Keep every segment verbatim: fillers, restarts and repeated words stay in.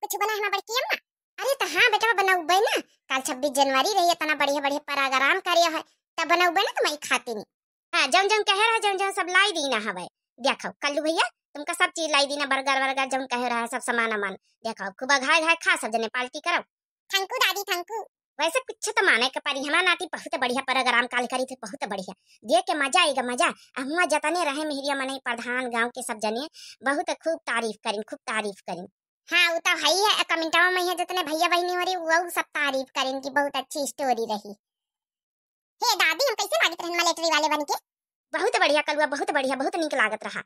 कुछ बना हमार बड़की अम्मा? अरे त हाँ बेटवा, बनउबे ना, काल छब्बीस जनवरी रही, इतना बढ़िया बढ़िया प्रोग्राम करे है, तब बनउबे ना तुम्हारी खातिर। हाँ, जौन जौन कहे रहा, जौन जौन सब लाई दीना हवे। देखो कल्लू भैया, तुमका सब चीज लाई दीना, बर्गर वर्गर जौन कहे रहा, सब सामान अमान। देखो खूब घाय घाय खा, सब जने पार्टी करो। थैंक यू दादी, थैंक यू। वैसे कुछ तो माने के परी, हमार नाती बहुत बढ़िया प्रोग्राम काल करी थे, बहुत बढ़िया। देख के मजा आएगा, मजा। आ हुआ जतने रहे मेहरिया मनई, प्रधान, गाँव के सब जने बहुत खूब तारीफ करिन, खूब तारीफ करिन। हाँ, वो तो है ही है, कमेंटवा में है जितने भैया बहिनी हो रही, वो सब तारीफ करिन कि बहुत अच्छी स्टोरी रही। हे दादी, हम कैसे लागित रहन मिलिट्री वाले बन के? बहुत बढ़िया कलुआ, बहुत बढ़िया, बहुत नीक लागत रहा।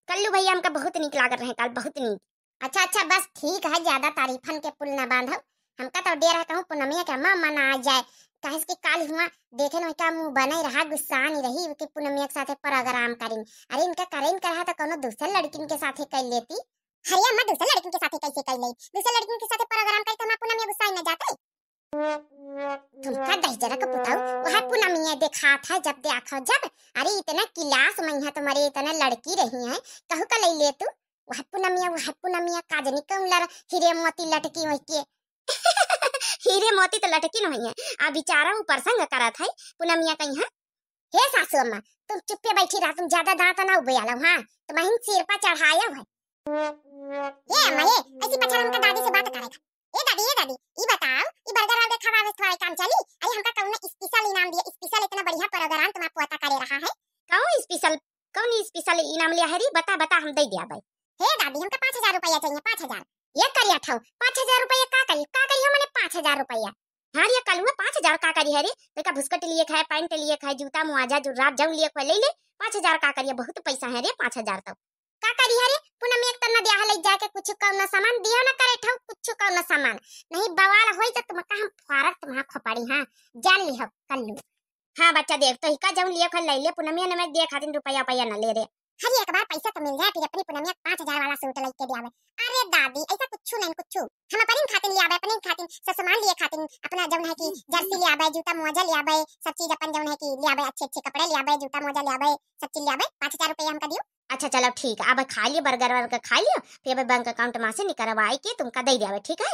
कल्लू भैया हमका बहुत नीक लागत रहे काल, बहुत नीक। अच्छा अच्छा, बस ठीक है, ज्यादा तारीफन के पुल ना बांधो। हमका तो डर है कहूँ पूनमिया के अम्मा मना आ जाए, काहे से कि काल हुआ देखे न का मुंह बने रहा, गुस्सा नहीं रही कि पूनमिया के साथे प्रोग्राम करिन। अरे इनका करे इनका रहा तो कोनो दूसर लड़किन के साथे कर लेती। अरे अम्मा, दूसर लड़किन के साथे कैसे कर ले? दूसर लड़किन के साथे प्रोग्राम करे तो हमार पूनमिया गुस्सा न जाते। तुमका दहिजरा के पुताऊ, वह पूनमिया देखात है, जब देखो जब। अरे इतना क्लास में है तुम्हारे, इतना लड़की रही है, कहू का ले ले तू? वह पूनमिया, वह पूनमिया, काजनी कौन लर हीरे मोती लटकी वही के। हीरे मोती तो लटकी नहीं है, आ बेचारा ऊपर संग करत है पूनमिया कहीं है। हे सासू अम्मा, तुम चुप्पे बैठी रहा, तुम ज्यादा दांत ना उबे आलो, हाँ, तुम्हें सिर पर चढ़ाया है। ए अम्मा, ए, ऐसी पछाड़ हमका दादी से बात करे था। ए दादी, ए दादी, ई बताओ, ई बर्गर वर्गर खवावे से थोड़ा काम चली? अरे हमका कौन स्पेशल इनाम दिया, स्पेशल इतना बढ़िया प्रोग्राम तुम्हारा पोता करे रहा है। कौन स्पेशल, कौन स्पेशल इनाम लिया है रे? बता, बता, हम दे दिया भाई। हे दादी, हमका पाँच हजार रुपया चाहिए, पाँच हजार। ये करिया ठाऊ, पाँच हजार रुपया का करी, का करी हमने पाँच हजार रुपया? हाँ रे कलुआ, पाँच हजार का करी है रे? देखा भुसकट लिए खाए, पैंट लिए खाए, जूता, मुआजा, जुर्राब, जौन लिए खाए, ले ले। पाँच हजार का करिए, बहुत पैसा है रे, पाँच हजार तो। का करी है रे? पूनम एक तना दिया है, ले जाके कुछ कौनो सामान दिया ना करे ठाऊ, कुछ कौनो सामान। नहीं बवाल होई तो तुमका हम फारक तुम्हारा खोपड़ी, हाँ, जान ली हो कल्लू। हाँ बच्चा, देख तो हिका जौन लिए खाए, ले ले, पूनमिया ने मैं दिए खातिर रुपया, रुपया ना ले रे। हर एक बार पैसा तो मिल जाए, फिर अपनी पूनमिया पाँच हजार वाला सूट लेके दे आवे। अरे दादी, ऐसा कुछ नहीं, कुछ हम अपने खातिर ले आवे, अपने खातिर सब सामान लिए खातिर, अपना जौन है कि जर्सी ले आवे, जूता मोजा ले आवे, सब चीज अपन जौन है कि ले आवे, अच्छे अच्छे कपड़े ले आवे, जूता मोजा ले आवे, सब चीज ले आवे। पाँच हजार रुपया हमका दियो। अच्छा चलो ठीक, अब खा लियो बर्गर वर्गर खा लियो, फिर अब बैंक अकाउंट में से निकलवाई के तुमका दे देवे, ठीक है?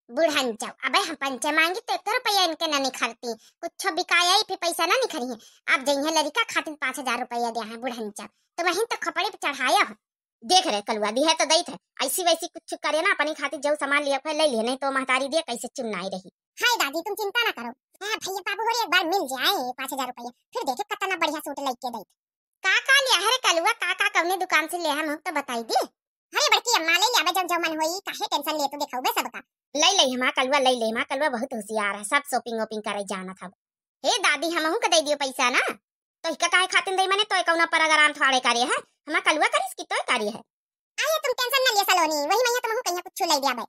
बुढ़न जाओ, अबे हम पंचे मांगी तो एक रुपया इनके ना निखरती, कुछ बिकाया ही फिर पैसा ना निखरी है। अब जइहे लड़का खातिर पाँच हजार रुपया दिया है बुढ़न जाओ, तो वहीं तो खपड़े पे चढ़ाया हो। देख रे कलुआ, दी है तो दई थे, ऐसी वैसी कुछ करे ना, अपनी खातिर जो सामान लिया खोए ले लिए, नहीं तो महतारी दिए कैसे चुन्नाई रही। हाय दादी, तुम चिंता ना करो। हाँ भैया बाबू हो रे, एक बार मिल जाए पाँच हजार रुपया, फिर देखे कितना बढ़िया सूट लेके दई। का का लिया है रे कलुआ, का का कौने दुकान से लिया है, मुँह तो बताई दे। अरे बड़की अम्मा, ले लिया जब जो मन होई, काहे टेंशन ले तू, देखौबे सबका। ले ले हमार कलुआ, ले ले हमार कलुआ, बहुत होशियार है, सब शॉपिंग वॉपिंग करे जानत हव। हे दादी, हमहू के दे दियो पैसा ना। तो इका काहे खातिर दई, मने तो कौना प्रोग्राम थोड़े करे है, हमार कलुआ करिस कि तोय करे है? अरे तुम टेंशन ना लिया सलोनी, वही मैया तुमहू कहिया कुछ ले दिया बे।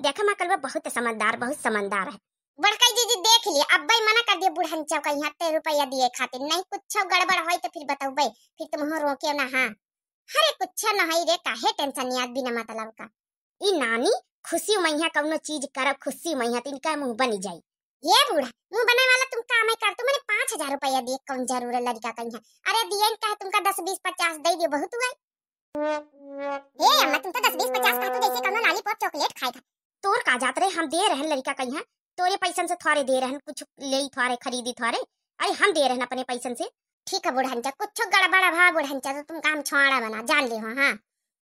देखा हमार कलुआ बहुत समझदार, बहुत समझदार है। बड़काई जीजी देख लिए, अब्बे मना कर दिए बुढ़न चौका यहाँ ते रुपया दिए खातिर, नहीं कुछ गड़बड़ होई तो फिर बताओ बे, फिर तुमहू रोके ना। हाँ, अरे कुछ न है रे, काहे टेंशन याद बिना मतलब का। ई नानी खुशी मैया कौनो चीज करब, खुशी मैया तो इनका मुंह बनी जाई। ये बूढ़ा, मुंह बनाए वाला तुम काम है कर, तुमने पाँच हजार रुपया दिए, कौन जरूर है लड़का कहीं है? अरे दिए न कहे तुमका दस बीस पचास दे दियो, बहुत हुआ। हे अम्मा, तुम तो दस बीस पचास कहतू जैसे कौनो लॉलीपॉप चॉकलेट खाए था। तोर का जात रे, हम दे रहन लड़का कहीं है, तोरे पैसन से थोड़े दे रहन, कुछ ले थोड़े खरीदी थोड़े, अरे हम दे रहन अपने पैसन से। ठीक है बुढ़ंचा, कुछ गड़बड़ भा बुढ़ंचा तो तुम काम छोड़ा बना, जान ले हो। हाँ।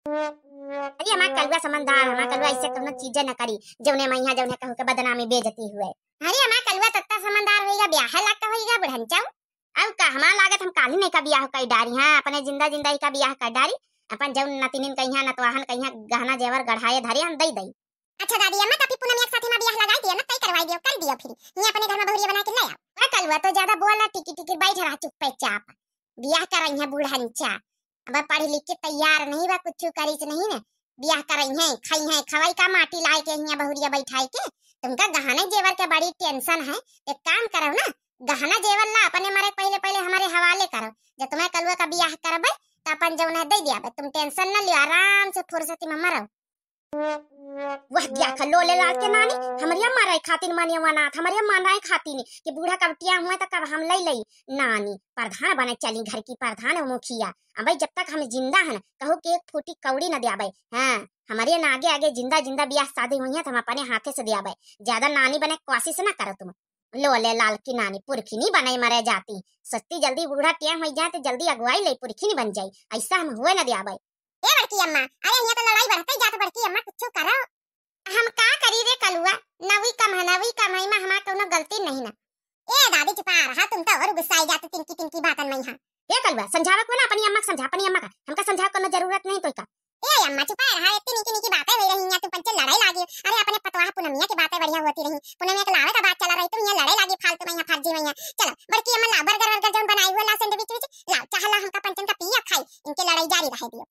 अरे हमार कलुआ समझदार, हमार कलुआ ऐसे कौनो चीजें न करी, जौने मैया जौने कहू के बदनामी बेइज्जती हुए। अरे हमार कलुआ तत्ता समझदार होइगा, ब्याह लाग का होइगा बुढ़ंचा। अब का हमार लागत हम काली नहीं का ब्याह कई डारी, हाँ, अपने जिंदा जिंदा ही का ब्याह कर डारी, अपन जौन नतिनिन कहिया नतवाहन कहिया गहना जेवर गढ़ाए धरे हम दई दई। अच्छा दादी अम्मा, तभी पूनम एक साथी में ब्याह लगाई दिया ना, तय करवाई दियो, कर दियो फिर। ये अपने घर में बहुरिया बना के ले आओ। अरे कलुआ तो ज्यादा बोल ना, टिकी टिकी बैठ रहा चुप्पे चाप। ब्याह करई है बुढ़ंचा, अब पढ़ लिख के तैयार नहीं बा, कुछ करीस नहीं ने। ब्याह करई है, खाई है, खवाई का माटी लाए के हिया बहुरिया बैठाए के। तुमका गहना जेवर के बड़ी टेंशन है, एक काम करो ना, गहना जेवर ला अपने मरे पहले पहले हमारे हवाले करो। जब तुम्हें कलुआ का ब्याह करबे तो अपन जौन है दे दिया बे, तुम टेंशन न लियो, आराम से फुर्सती में मरो। वह देखा लोले लाल के नानी, हमरे मारे खातिर माने वनाथ, हमरे मारे खातिर कि बूढ़ा कब टिया हुए तो कब हम ले लई। नानी प्रधान बने चली, घर की प्रधान मुखिया। अबे जब तक हम जिंदा हन, कहू के एक फूटी कौड़ी न द्याबे। हाँ, हमरे ना आगे आगे जिंदा जिंदा बियाह शादी होइहैं त हम अपने हाथे से दियाबै। ज्यादा नानी बने कोसिस ना करो तुम। लो ले लाल की नानी, पुरखिनी बने मरे जाती। सस्ती जल्दी बूढ़ा टियाम होइ जाए त जल्दी अगुवाई ले पुरखिनी बन जाई। अइसा हम हुए न दियाबै। ए बड़की अम्मा, अरे हियाँ त लड़ाई बढ़ते जात बड़की अम्मा, कुछ करो। हम का करी रे कलुआ, नवी कम है, नवी कम है, इमा हमार कउनो गलती नहीं ना। ए दादी चुपा रहा, तुम तो और गुस्साई जाते तिनकी तिनकी बातन में यहाँ। ए कलुआ, समझावे को ना अपनी अम्मा के समझा, अपनी अम्मा का, हमका समझावे को ना जरूरत नहीं तो का। ए अम्मा चुपा रहा, इतनी निकी निकी बातें हो रही हैं, तुम पंचे लड़ाई लागी। अरे अपने पतवाह पुनमिया की बातें बढ़िया होती रही, पुनमिया के लावे का बात चला रही, तुम यहाँ लड़ाई लागी फालतू में, यहाँ फर्जी में यहाँ। चलो बड़की अम्मा ला बर्गर वर्गर जौन बनाई हुआ ला सैंडविच विच ला, चाहे ला हमका पंचन का पिया खाई, इनके लड़ाई जारी रहे दियो।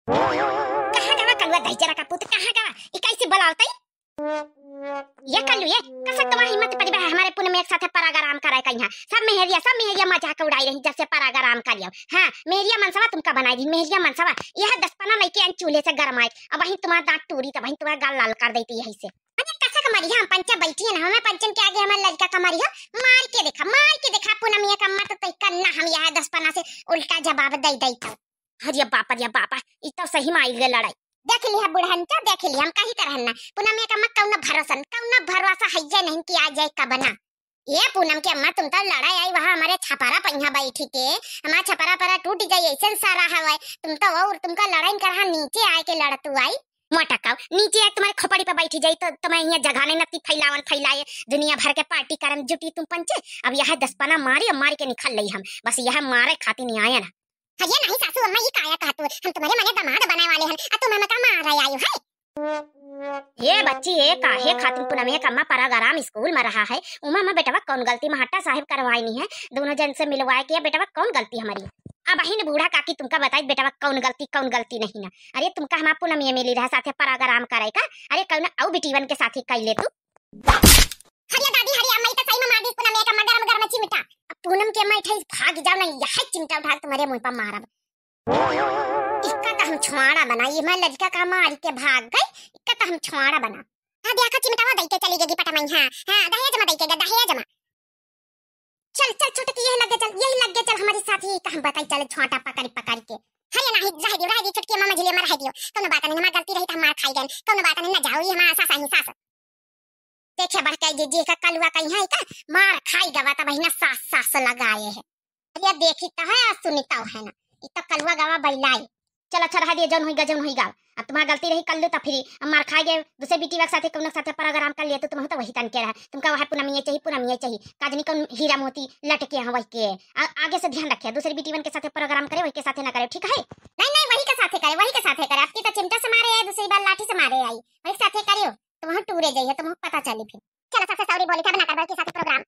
कहाँ गवा कलुआ दहिजरा का पुत, कहाँ गवा? ई कैसे बुलावतई? ये कलू ये, कसा तुम्हार हिम्मत पड़ी बा हमारे पुनम एक साथे परागराम कराए का यहाँ? सब मेहरिया, सब मेहरिया मजाक उड़ाई रही जब से परागराम कर लिया। हाँ, मेहरिया मनसवा तुमका बनाई रही, मेहरिया मनसवा। यह दसपना लइके आन चूल्हे से गरमाए, अब वहीं तुम्हार दांत टूरी, तब वहीं तुम्हार गाल लाल कर देती यही से। अरे कसा का मरी हम पंचा बैठी है ना, हमें पंचन के आगे हमारे लड़का का मरी हो, मार के देखा, मार के देखा पुनम ये का मत तई करना हम यह दसपना से उल्टा जवाब दे दई तो। अरे बाप, अरे बाप, ई तो सही में आइल गए लड़ाई। देख लिहा बुढ़न का, देख लिहा, हम कही तरह ना। पुनमिया का मत कौनो भरोसा न, कौनो भरोसा है ये नहीं कि आ जाए कब ना। ये पूनम के अम्मा, तुम तो लड़ाई आई वहाँ हमारे छपरा पहिया बैठी के, हमारा छपरा परा टूट जाए, ऐसे सारा हवाए। तुम तो और तुमका लड़ाई करहा नीचे आए के लड़तू आई। मोटकाऊ, नीचे आए तुम्हारे खोपड़ी पे बैठी जाई तो तुम्हें यहाँ जगह नहीं नती फैलावन फैलाए, दुनिया भर के पार्टी करम जुटी तुम पंचे। अब यह दसपना मारी, मारी के निकल लई हम, बस यह मारे खातिर नहीं आया ना। अरे नहीं सासू अम्मा, ये काया कहत हो? हम तुम्हारे मने दामाद बनाए वाले हन, आ तुम हमें का मार रहे आयो है? ए बच्ची, ए काहे खातिर पुनमे का अम्मा परागराम स्कूल में रहा है, उमा में बेटवा कौन गलती, महाटा साहेब करवाई नहीं है, दोनों जन से मिलवाए के बेटवा कौन गलती हमारी? अब अहिन बूढ़ा काकी तुमका बताई बेटवा कौन गलती, कौन गलती नहीं ना। अरे तुमका हमार पुनमिया मिली रहा साथे परागराम करे का, अरे कौन अउ बिटीवन के साथे कर ले तू। हरिया दादी, हरिया अम्मा, ई त सही में मार दिस पूनम एक अम्मा गरम गरम चिमटा। अब पूनम के अम्मा इठाई भाग जाओ ना, यह चिमटा उठा के तुम्हारे मुंह पर मारब। इसका त हम छुआड़ा बना, ये मैं लड़का का मार के भाग गई, इसका त हम छुआड़ा बना। हाँ, देखा चिमटावा दई के चली गई पटमई, हाँ, हाँ, दहेज में दई के गई, दहेज में। चल, चल, छोटकी, यही लग गया, चल, यही लग गया, चल, हमारे साथ ही, तो हम बताई, चल, छोटा पकड़, पकड़ के। हरिया नहीं, रह दियो, रह दियो, छोटकी अम्मा, मझली अम्मा, रह दियो। कौनो बात नहीं, हमार गलती रही, तो हम मार खाई गए। कौनो बात नहीं, ना जाओ, ये हमारा सास आई, सास। देखे बढ़ के जीजी का कलुआ कहीं है का? मार खाई गवा, तब ही ना सास, सास लगाए है। अरे देखी तो है, आ सुनी तो है ना, ई तो कलुआ गवा बैलाए। चल, अच्छा, रह दिए, जौन होई गा, जौन होई गा। अब तुम्हार गलती रही, कर लो तो फिर अब मार खाए गए, दूसरे बिटिया के साथे, कौनो के साथे प्रोग्राम कर लिए, तो तुम तो वही तन के रहा, तुमका वह पुनमिये चाहिए, पुनमिये चाहिए, काजनी कौन हीरा मोती लटके हैं वही के। आ, आगे से ध्यान रखे, दूसरे बिटियन के साथे प्रोग्राम करे, वही के साथे ना करे, ठीक है? नहीं, नहीं, वही के साथे करे, वही के साथे करे। आपकी तो चिमटा से मारे है, दूसरी बार लाठी से मारे आई, वही के साथे करियो, तुम टूरे जाइए, तुम पता चली फिर। चलो, सबसे सॉरी बोली था, अब ना करबो के साथे प्रोग्राम।